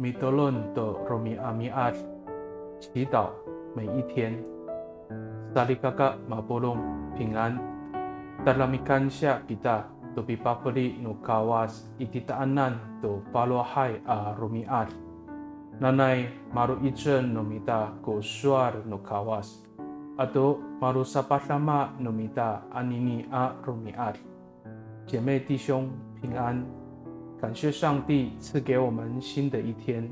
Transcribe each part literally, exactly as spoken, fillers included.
Mitolon to romi'ami'ad, 祈祷每一天。Salikaka mapolong, 平安。Tada mikansiya kita to pipafeli no Kawas i titaanan to falohay a romi'ad. Nanay malo'icel no mita ko sowal no Kawas, ato malosapadama no mita anini a romi'ad. 姐妹弟兄平安，感谢上帝赐给我们新的一天，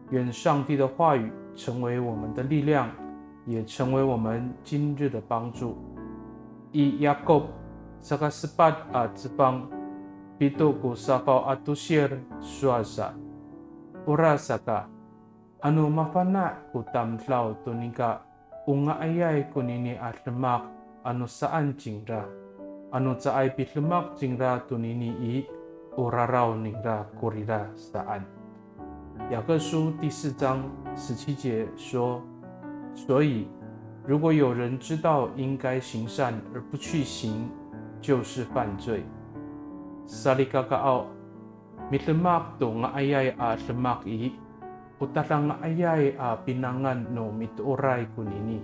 愿上帝的话语成为我们的力量，也成为我们今日的帮助。I Yakop sakasepat a cefang, pito ko safaw a tosir sowal sa, orasaka, ano mafana' ko tamdaw to nika o nga'ayay konini a demak ano saan cingra, ano caay pidemak cingra tonini i, o raraw ningra korira saan. 雅各书第四章十七节说，所以如果有人知道应该行善而不去行，就是犯罪。Salikakaaw, midemak to nga'ayay a demak i, o tada nga'ayay a pinangan no mitooray konini.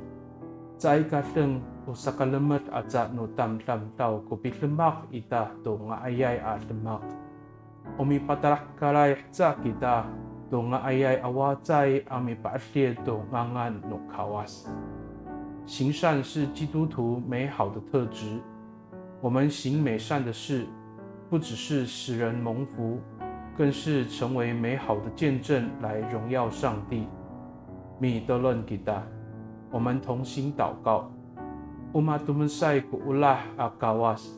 Caay ka deng o sakalemed aca no tamdamdaw ko pidemak ita to nga'ayay a demak. O mipatalahekalay haca kita to nga'ayay a wacay a mipa'edil to ngangan no Kawas. 行善是基督徒美好的特质。我们行美善的事，不只是使人蒙福，更是成为美好的见证来荣耀上帝。Mitolon kita，我们同心祷告。O matomesay ko olah a Kawas,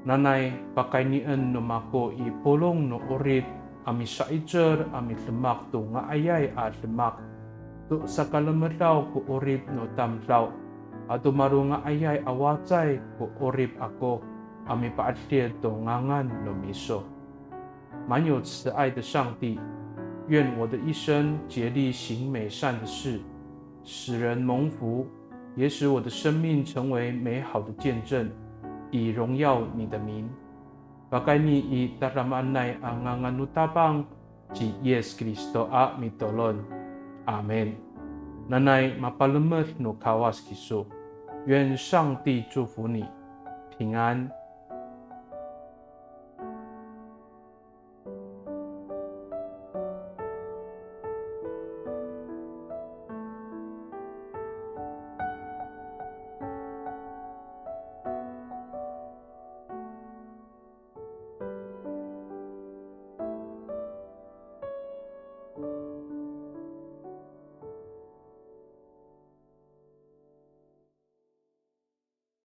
nanay pakaynien no mako i polong no 'orip a misa'icel a midemak to nga'ayay a demak, to sakalemedaw ko 'orip no tamdaw, ato malonga'ayay a wacay ko 'orip ako a mipa'edil to ngangan no miso. 满有慈爱的上帝，愿我的一生竭力行美善的事，使人蒙福，也使我的生命成为美好的见证，以荣耀你的名。Pakayni i tadamaanay a ngangan no Tapang ci Yis Kristo a mitolon. Amin. Nanay mapalemed no Kawas kiso. 愿上帝祝福你，平安。